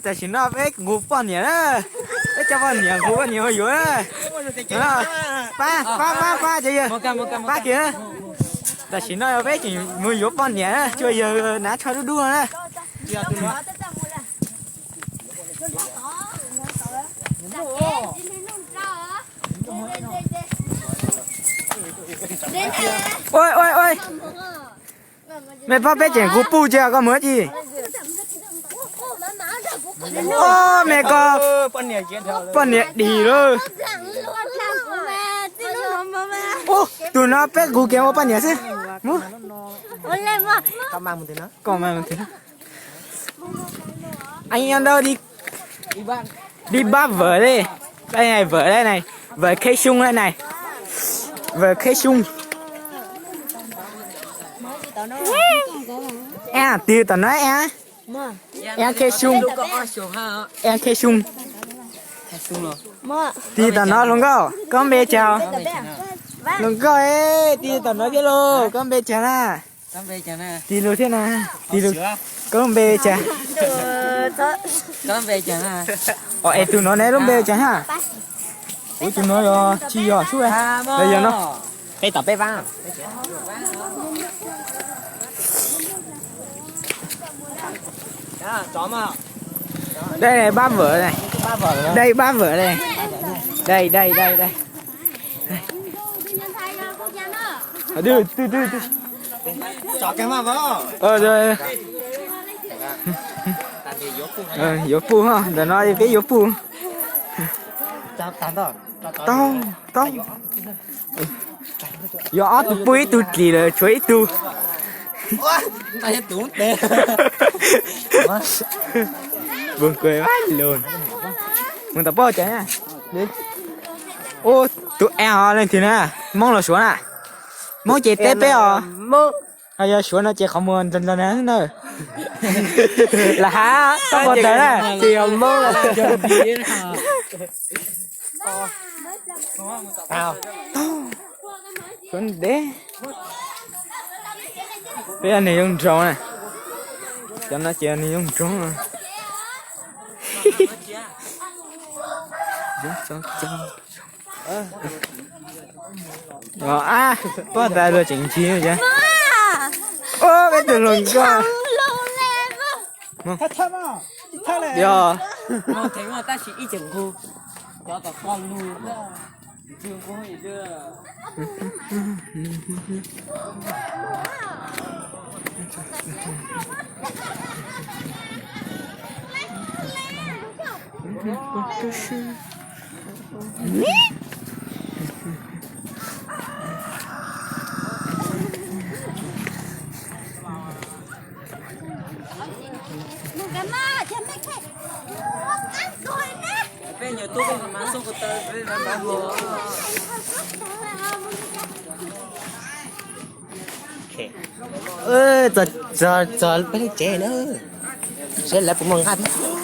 Tam sim no peb nqus poj niam na, peb coj poj niam nqus poj niam mus yuav na. Pab pab pab pab cov yawg, pab kiag. Tam sim no peb tseem mus yuav poj niam na, cov yawg hnav tsho dub dub no na. Ua ua ua, me pab peb tseem nqus puj tsi koj mus dab tsi? Ua me koj, poj niam dig lauj. Tus no peb nqus kiag ua poj niam xwb. Koj mas mus twg no? Anh em đâu đi, đi bắt vợ đây. Đây này, vợ đây này. Vợ khế sung đây này. Vợ khế sung. Em tìm tao nói em. Em khế sung. Em khế sung. Tìm tao nói hluas nkauj, koj npe cas? Hluas nkauj, tìm tao nói thiab lauj, koj npe cas na? Tis lus thiab na, tis lus. Koj lub npe cas? Os, es tus no neb lub npe cas ha? Ua tus no yog tsis yog sub los yog no? Peb tom peb vab. Đây này, bác vợ này. Đây, bác vợ này. Đây, đây, đây, đây. Yuav puj ha, ntawm no peb yuav puj. Tau, tau. Yog ob tug puj ib tug dlis lawm tshuav ib tug. Mus tom poj cas na. Ua tus a os leej twg na? Hmoob los Suav na? Hmoob ces teb peb os. Ho yog Suav no ces qhov muag ntog ntog na na. Lam hav toj npau taws na. Suav ntev. Peb yog neeg zoo nraug na. Cov no ces yog neeg zoo nraug. Poj tas luag tseem ncig. Peb tus hluas nkauj. Yog. Txog peb lub tsev na, seb lawv puas muaj nqaij.